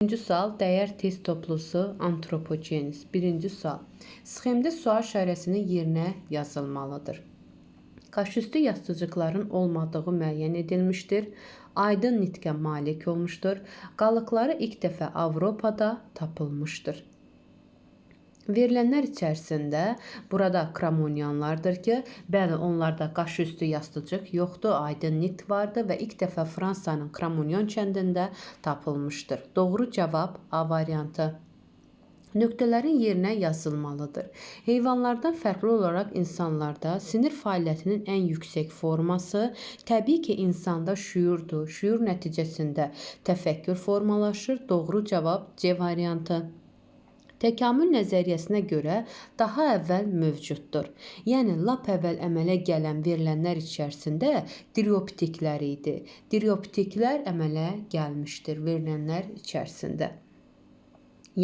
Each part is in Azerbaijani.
Birinci sual dəyər test toplusu antropogenez. Birinci sual. Sxemdə sual işarəsinin yerinə yazılmalıdır. Qaşüstü yastıcıqların olmadığı müəyyən edilmişdir. Aydın nitqə malik olmuşdur. Qalıqları ilk dəfə Avropada tapılmışdır. Verilənlər içərisində burada kramonyanlardır ki, bəli, onlarda qaşüstü yastıcıq yoxdur, aydın nitq vardı və ilk dəfə Fransanın Kramonyon kəndində tapılmışdır. Doğru cavab A variantı. Nöqtələrin yerinə yazılmalıdır. Heyvanlardan fərqli olaraq insanlarda sinir fəaliyyətinin ən yüksək forması təbii ki, insanda şüurdur. Şüur nəticəsində təfəkkür formalaşır. Doğru cavab C variantı. Təkamül nəzəriyyəsinə görə daha əvvəl mövcuddur. Yəni lap əvvəl əmələ gələn verilənlər içərisində driopitiklər idi. Driopitiklər əmələ gəlmişdir verilənlər içərisində.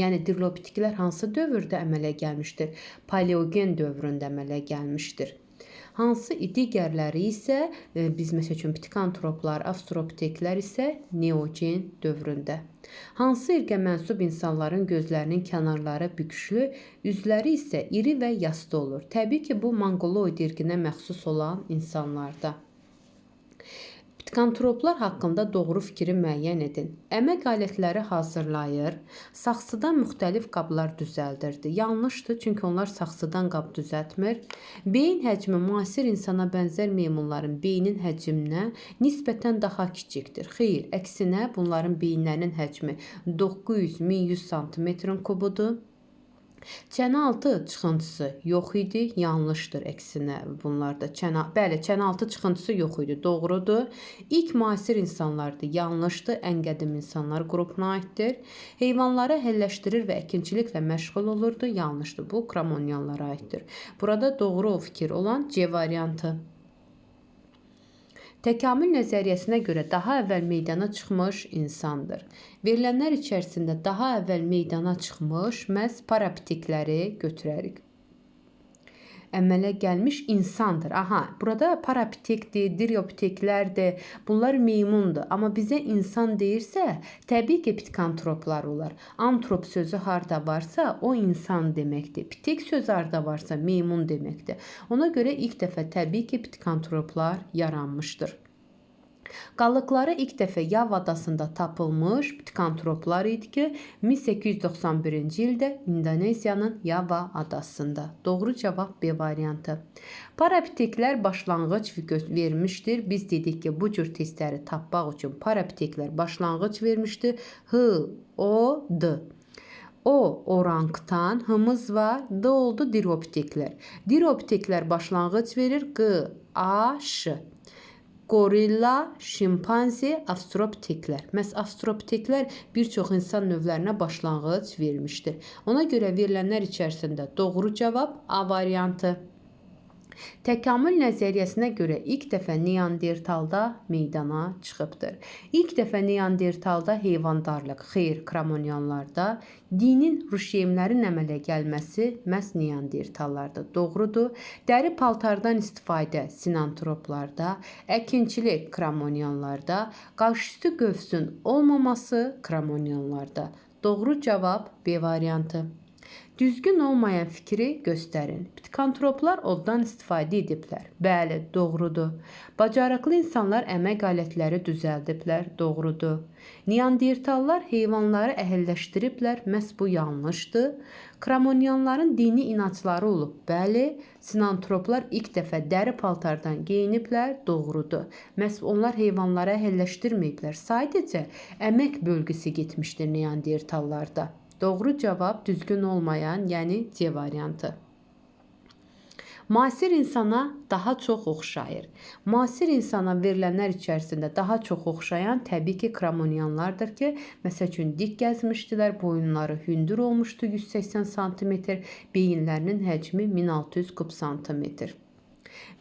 Yəni driopitiklər hansı dövrdə əmələ gəlmişdir? Paleogen dövründə əmələ gəlmişdir. Hansı digərləri isə biz məsəl üçün pitikantroplar, avstropiteklər isə neogen dövründə. Hansı irqə mənsub insanların gözlərinin kənarları büküşlü, üzləri isə iri və yastı olur? Təbii ki, bu monqoloid irqinə məxsus olan insanlarda. Pitikantroplar haqqında doğru fikri müəyyən edin. Əmək alətləri hazırlayır, saxsıdan müxtəlif qablar düzəldirdi. Yanlışdır, çünki onlar saxsıdan qab düzəltmir. Beyin həcmi müasir insana bənzər meymunların beynin həcminə nisbətən daha kiçikdir. Xeyr, əksinə bunların beyinlərinin həcmi 900-1100 sm kubudur. Çənəaltı çıxıntısı yox idi, yanlışdır əksinə bunlarda. Bəli, çənəaltı çıxıntısı yox idi, doğrudur. İlk müasir insanlardır, yanlışdır, ən qədim insanlar qrupuna aiddir. Heyvanları əhəlləşdirir və əkinçiliklə məşğul olurdu, yanlışdır. Bu kramonyanlara aiddir. Burada doğru o fikir olan C variantı. Təkamül nəzəriyyəsinə görə daha əvvəl meydana çıxmış insandır. Verilənlər içərisində daha əvvəl meydana çıxmış məhz parapitekləri götürərik. Əmələ gəlmiş insandır. Aha, burada parapitekdir, driopiteklərdir. Bunlar meymundur. Amma bizə insan deyirsə, təbii ki, pitikantroplar olar. Antrop sözü harda varsa, o insan deməkdir. Pitek sözü harda varsa, meymun deməkdir. Ona görə ilk dəfə təbii ki, pitikantroplar yaranmışdır. Qalıqları ilk dəfə Yava adasında tapılmış pitikantroplar idi ki, 1891-ci ildə İndoneziyanın Yava adasında. Doğru cavab B variantı. Parapiteklər başlanğıc vermişdir. Biz dedik ki, bu cür testləri tapmaq üçün parapiteklər başlanğıc vermişdir. H, O, D. O orangtan, H-mız var, D oldu driopiteklər. Driopiteklər başlanğıc verir. Q, A, Ş. Gorilla, şimpanze, avstropiteklər. Məhz avstropiteklər bir çox insan növlərinə başlanğıc vermişdir. Ona görə verilənlər içərisində doğru cavab A variantı. Təkamül nəzəriyyəsinə görə ilk dəfə Neandertalda meydana çıxıbdır. İlk dəfə Neandertalda heyvandarlıq, xeyr, kramonyanlarda, dinin, ruşeymlərin əmələ gəlməsi məhz Neandertallarda doğrudur. Dəri paltardan istifadə sinantroplarda, əkinçilik kramonyanlarda, qaşüstü qövsün olmaması kramonyanlarda. Doğru cavab B variantı. Düzgün olmayan fikri göstərin. Pitikantroplar oddan istifadə ediblər. Bəli, doğrudur. Bacarıqlı insanlar əmək alətləri düzəldiblər. Doğrudur. Neandertallar heyvanları əhəlləşdiriblər. Məhz bu yanlışdır. Kramonyanların dini inancları olub. Bəli, sinantroplar ilk dəfə dəri paltardan geyiniblər. Doğrudur. Məhz onlar heyvanları əhəlləşdirməyiblər. Sadəcə əmək bölgüsü getmişdir neandertallarda. Doğru cavab düzgün olmayan, yəni C variantı. Müasir insana daha çox oxşayır. Müasir insana verilənlər içərisində daha çox oxşayan təbii ki, kramonyanlardır ki, məsəl üçün dik gəzmişdilər, boyunları hündür olmuşdu 180 sm, beyinlərinin həcmi 1600 kub santimetr.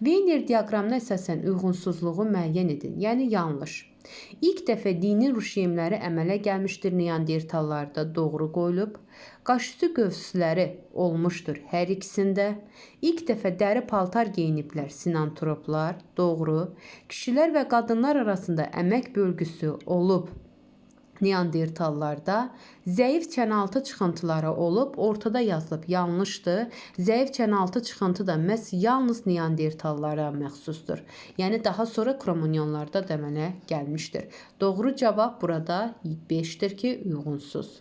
Wiener diaqramına əsasən uyğunsuzluğu müəyyən edin, yəni yanlış. İlk dəfə dini ruşeymləri əmələ gəlmişdir Neandertallarda, doğru qoyulub. Qaşüstü qövsləri olmuşdur hər ikisində. İlk dəfə dəri paltar geyiniblər sinantroplar, doğru. Kişilər və qadınlar arasında əmək bölgüsü olub. Neandertallarda zəif çənəaltı çıxıntıları olub, ortada yazılıb, yanlışdır. Zəif çənəaltı çıxıntı da məhz yalnız neandertallara məxsusdur. Yəni daha sonra kromonyonlarda da əmələ gəlmişdir. Doğru cavab burada 5-dir ki, uyğunsuz.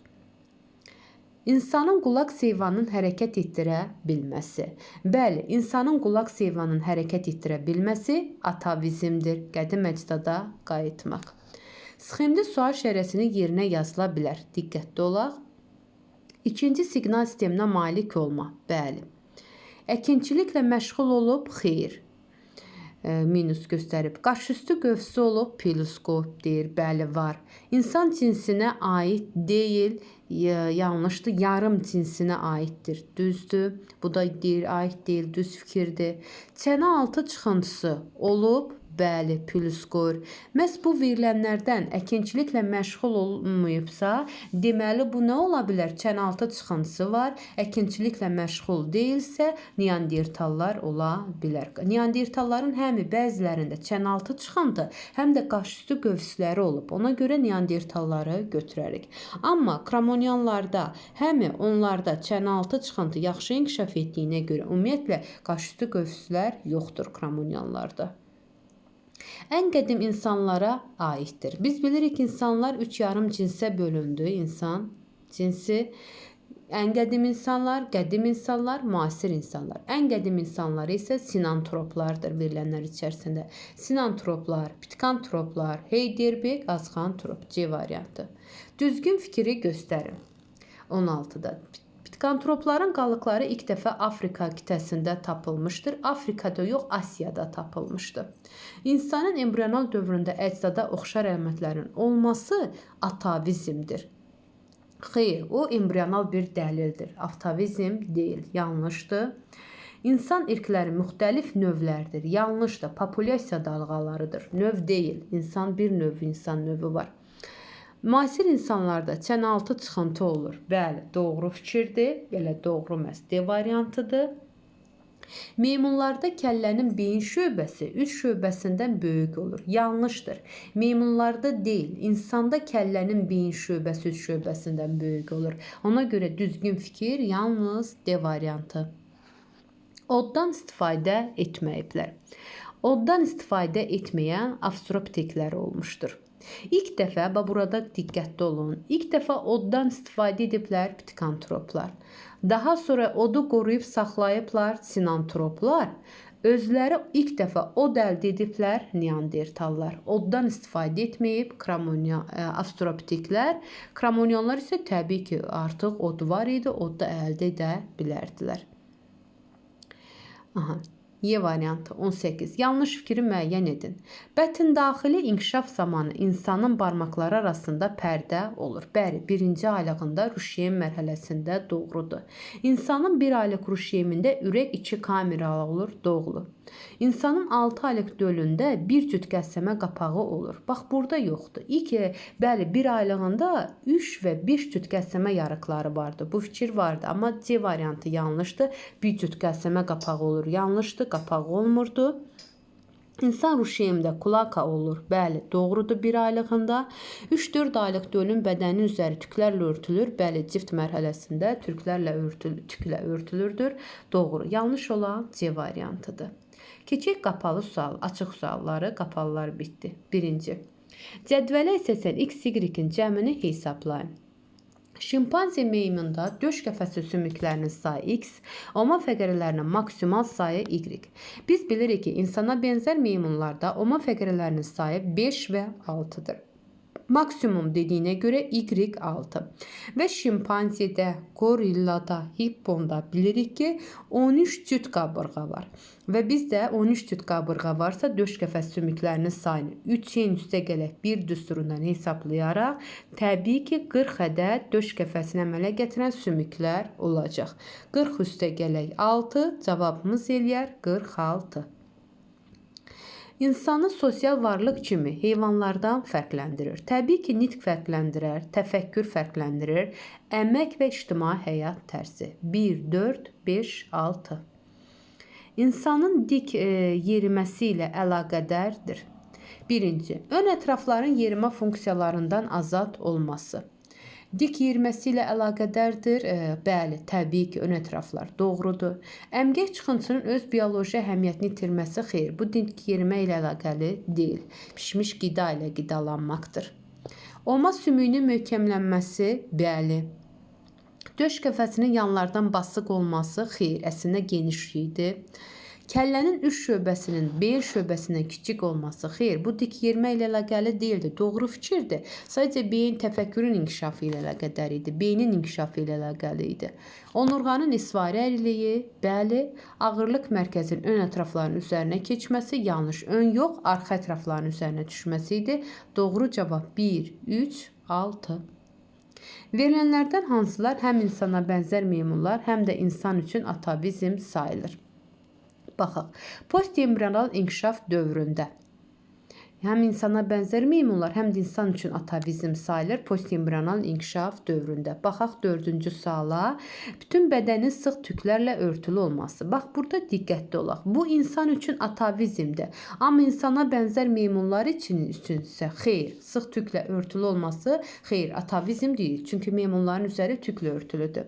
İnsanın qulaq seyvanının hərəkət etdirə bilməsi. Bəli, insanın qulaq seyvanının hərəkət etdirə bilməsi atavizmdir, qədim əcdada qayıtmaq. Sxemdə sual şərəsinin yerinə yazıla bilər. Diqqətli olaq. İkinci siqnal sisteminə malik olma. Bəli. Əkinçiliklə məşğul olub, xeyr. Minus göstərib. Qaşüstü qövsü olub, plus qoyub deyir. Bəli, var. İnsan cinsinə aid deyil, yanlışdır. Yarım cinsinə aiddir. Düzdür. Bu da deyir, aid deyil, düz fikirdir. Çənə altı çıxıntısı olub, bəli, plus qoyur. Məhz bu verilənlərdən əkinçiliklə məşğul olmayıbsa, deməli bu nə ola bilər? Çənəaltı çıxıntısı var, əkinçiliklə məşğul deyilsə, neandertallar ola bilər. Neandertalların həm bəzilərində çənəaltı çıxıntı, həm də qaşüstü qövsləri olub. Ona görə neandertalları götürərik. Amma kromonyonlarda həm onlarda çənəaltı çıxıntı yaxşı inkişaf etdiyinə görə ümumiyyətlə qaşüstü qövslər yoxdur kromonyonlarda. Ən qədim insanlara aiddir. Biz bilirik ki, insanlar 3,5 cinsə bölündü. İnsan cinsi, ən qədim insanlar, qədim insanlar, müasir insanlar. Ən qədim insanları isə sinantroplardır verilənlər içərisində. Sinantroplar, pitikantroplar, Heidelberg, azxantrop, C variantı. Düzgün fikri göstərin. 16-da. Pitikantropların qalıqları ilk dəfə Afrika qitəsində tapılmışdır. Afrikada yox, Asiyada tapılmışdı. İnsanın embrional dövründə əcdada oxşar əlamətlərin olması atavizmdir. Xeyr, o embrional bir dəlildir. Atavizm deyil, yanlışdır. İnsan irqləri müxtəlif növlərdir. Yanlışdır, populyasiya dalğalarıdır. Növ deyil, insan bir növ, insan növü var. Müasir insanlarda çənəaltı çıxıntı olur. Bəli, doğru fikirdir. Belə doğru məhz D variantıdır. Meymunlarda kəllənin beyin şöbəsi 3 şöbəsindən böyük olur. Yanlışdır. Meymunlarda deyil, insanda kəllənin beyin şöbəsi 3 şöbəsindən böyük olur. Ona görə düzgün fikir yalnız D variantı. Oddan istifadə etməyiblər. Oddan istifadə etməyən avstralopiteklər olmuşdur. İlk dəfə, bax burada diqqətli olun, ilk dəfə oddan istifadə ediblər pitikantroplar. Daha sonra odu qoruyub saxlayıblar sinantroplar. Özləri ilk dəfə od əldə ediblər neandertallar. Oddan istifadə etməyib avstralopiteklər. Kromonyonlar isə təbii ki, artıq od var idi, od da əldə edə bilərdilər. Aha. Y variantı 18. Yanlış fikri müəyyən edin. Bətin daxili inkişaf zamanı insanın barmaqları arasında pərdə olur. Bəli, birinci aylığında rüşiyem mərhələsində doğrudur. İnsanın bir aylıq rüşiyemində ürək 2 kameralı olur, doğru. İnsanın 6 aylıq dölündə bir cüt qəsəmə qapağı olur. Bax, burada yoxdur. İlk, bəli, bir aylığında 3 və 5 cüt qəsəmə yarıqları vardı. Bu fikir vardı, amma C variantı yanlışdır. Bir cüt qəsəmə qapağı olur, yanlışdır, qapağı olmurdu. İnsan ruşiyemdə kulaka olur. Bəli, doğrudur bir aylığında. 3-4 aylıq dölün bədənin üzəri tüklərlə örtülür. Bəli, cift mərhələsində tüklə örtülürdür. Doğru. Yanlış olan C variantıdır. Keçək qapalı sual, açıq sualları, qapalılar bitdi. Birinci. Cədvələ əsasən X, Y-in cəmini hesablayın. Şimpanze meymunda döş qəfəsi sümüklərinin sayı X, oma fəqərələrinin maksimal sayı Y. Biz bilirik ki, insana bənzər meymunlarda oma fəqərələrinin sayı 5 və 6-dır. Maksimum dediyinə görə Y6. Və şimpanzedə, gorillada, hipponda bilirik ki, 13 cüt qabırğa var. Və bizdə 13 cüt qabırğa varsa, döş qəfəs sümüklərinin sayını 3-ün üstə gələk 1 düsturundan hesablayaraq, təbii ki, 40 ədəd döş qəfəsini əmələ gətirən sümüklər olacaq. 40 üstə gələk 6, cavabımız eləyər 46. İnsanı sosial varlıq kimi heyvanlardan fərqləndirir. Təbii ki, nitq fərqləndirər, təfəkkür fərqləndirir, əmək və ictimai həyat tərzi. 1, 4, 5, 6. İnsanın dik yeriməsi ilə əlaqədardır. Birinci, ön ətrafların yerimə funksiyalarından azad olması. Dik yeriməsi ilə əlaqədardır. Bəli, təbii ki, ön ətraflar doğrudur. Əmgək çıxıntısının öz bioloji əhəmiyyətini itirməsi xeyr. Bu dik yerimə ilə əlaqəli deyil. Pişmiş qida ilə qidalanmaqdır. Oma sümüyünün möhkəmlənməsi, bəli. Döş qəfəsinin yanlardan basıq olması xeyr, əslində geniş idi. Kəllənin üst şöbəsinin bel şöbəsindən kiçik olması xeyr, bu dik yerimə ilə əlaqəli deyildi. Doğru fikirdir. Sadəcə beyin təfəkkürün inkişafı ilə əlaqədar idi. Beynin inkişafı ilə əlaqəli idi. Onurğanın isvari əriliyi, bəli, ağırlıq mərkəzinin ön ətrafların üzərinə keçməsi yanlış. Ön yox, arxa ətrafların üzərinə düşməsi idi. Doğru cavab 1, 3, 6. Verilənlərdən hansılar həm insana bənzər meymunlar, həm də insan üçün atavizm sayılır? Baxaq, postembrional inkişaf dövründə həm insana bənzər meymunlar, həm də insan üçün atavizm sayılır postembrional inkişaf dövründə. Baxaq 4-cü suala. Bütün bədənin sıx tüklərlə örtülü olması. Bax, burada diqqətli olaq. Bu insan üçün atavizmdir. Amma insana bənzər meymunlar üçünsə xeyr, sıx tüklə örtülü olması xeyr, atavizm deyil. Çünki meymunların üzəri tüklə örtülüdür.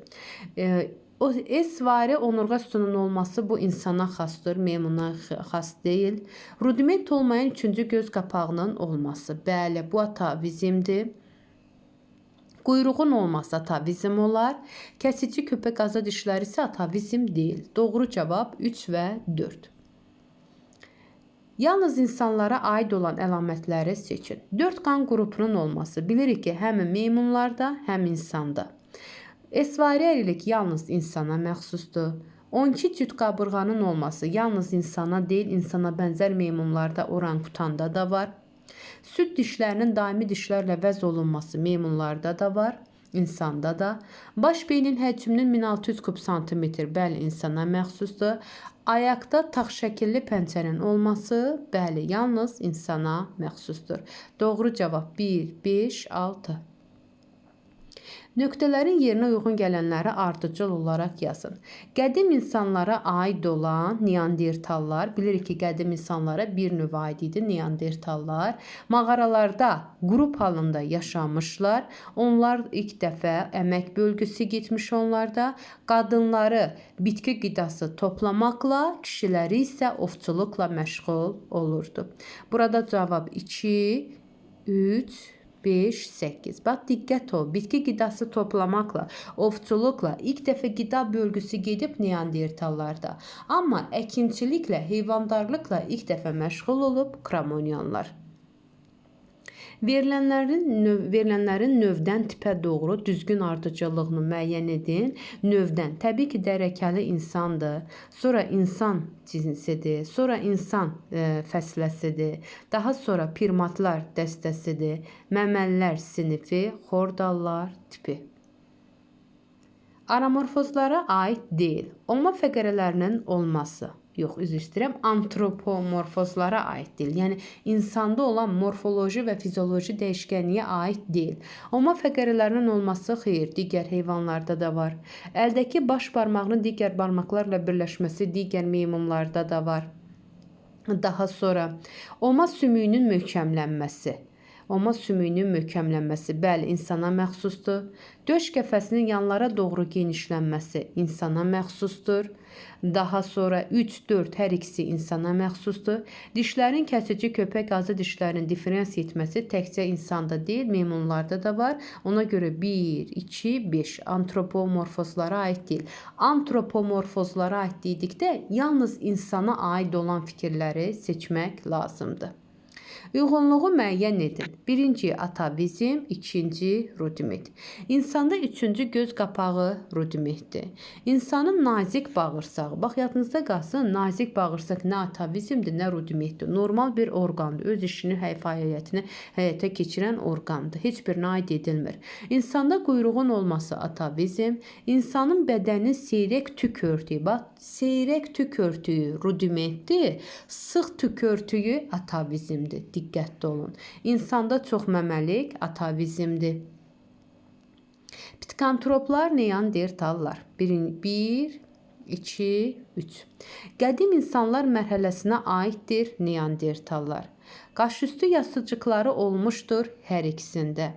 O S-vari onurğa sütununun olması bu insana xasdır, meymuna xas deyil. Rudiment olmayan üçüncü göz qapağının olması. Bəli, bu atavizmdir. Quyruğun olması atavizm olar. Kəsici köpək azı dişləri isə atavizm deyil. Doğru cavab 3 və 4. Yalnız insanlara aid olan əlamətləri seçin. 4 qan qrupunun olması. Bilirik ki, həm meymunlarda, həm insanda. S-vari ərilik yalnız insana məxsusdur. 12 cüt qabırğanın olması yalnız insana deyil, insana bənzər meymunlarda, orangutanda da var. Süd dişlərinin daimi dişlərlə vəz olunması meymunlarda da var, insanda da. Baş beynin həcminin 1600 kub santimetr, bəli, insana məxsusdur. Ayaqda tağ şəkilli pəncənin olması, bəli, yalnız insana məxsusdur. Doğru cavab 1, 5, 6. Nöqtələrin yerinə uyğun gələnləri ardıcıl olaraq yazın. Qədim insanlara aid olan neandertallar, bilirik ki, qədim insanlara bir növ aid idi neandertallar. Mağaralarda qrup halında yaşamışlar. Onlar ilk dəfə əmək bölgüsü getmiş onlarda. Qadınları bitki qidası toplamaqla, kişiləri isə ovçuluqla məşğul olurdu. Burada cavab 2, 3, 5, 8. Bax, diqqət ol. Bitki qidası toplamaqla, ovçuluqla ilk dəfə qida bölgüsü gedib neandertallarda. Amma əkinçiliklə, heyvandarlıqla ilk dəfə məşğul olub kramonyanlar. Verilənlərin növdən tipə doğru düzgün ardıcıllığını müəyyən edin. Növdən təbii ki, dərəkəli insandır. Sonra insan cinsidir. Sonra insan fəsləsidir. Daha sonra primatlar dəstəsidir. Məməllər sinifi, xordallar tipi. Aramorfozlara aid deyil. Olma fəqərələrinin olması. Yox, üzr istəyirəm, antropomorfozlara aid deyil. Yəni, insanda olan morfoloji və fizioloji dəyişkənliyə aid deyil. Olma fəqərələrinin olması xeyr, digər heyvanlarda da var. Əldəki baş barmağının digər barmaqlarla birləşməsi digər meymunlarda da var. Daha sonra, olma sümüyünün möhkəmlənməsi. Oma sümüyünün möhkəmlənməsi, bəli, insana məxsusdur. Döş qəfəsinin yanlara doğru genişlənməsi insana məxsusdur. Daha sonra 3, 4 hər ikisi insana məxsusdur. Dişlərin kəsici köpək azı dişlərinin diferensiya etməsi təkcə insanda deyil, meymunlarda da var. Ona görə 1, 2, 5 antropomorfozlara aid deyil. Antropomorfozlara aid dedikdə yalnız insana aid olan fikirləri seçmək lazımdır. Uyğunluğu müəyyən edin. Birinci atavizm, ikinci rudiment. İnsanda üçüncü göz qapağı rudimentdir. İnsanın nazik bağırsağı. Bax, yadınızda qalsın, nazik bağırsaq nə atavizmdir, nə rudimentdir. Normal bir orqandır. Öz işini, fəaliyyətini həyata keçirən orqandır. Heç birinə aid edilmir. İnsanda quyruğun olması atavizm. İnsanın bədəninin seyrək tük örtüyü. Bax, seyrək tük örtüyü rudimentdir. Sıx tük örtüyü atavizmdir. Diqqətli olun. İnsanda çox məməlik atavizmdir. Pitikantroplar, neandertallar. 1, 2, 3. Qədim insanlar mərhələsinə aiddir neandertallar. Qaşüstü yassıcıqları olmuşdur hər ikisində.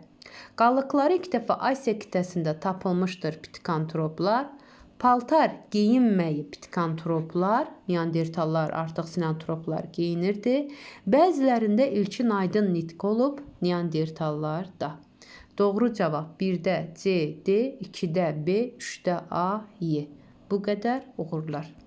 Qalıqları ilk dəfə Asiya qitəsində tapılmışdır pitikantroplar. Paltar geyinməyib pitikantroplar, neandertallar artıq sinantroplar geyinirdi. Bəzilərində ilkin aydın nitq olub neandertallarda. Doğru cavab 1-də C, D, 2-də B, 3-də A, Y. Bu qədər uğurlar.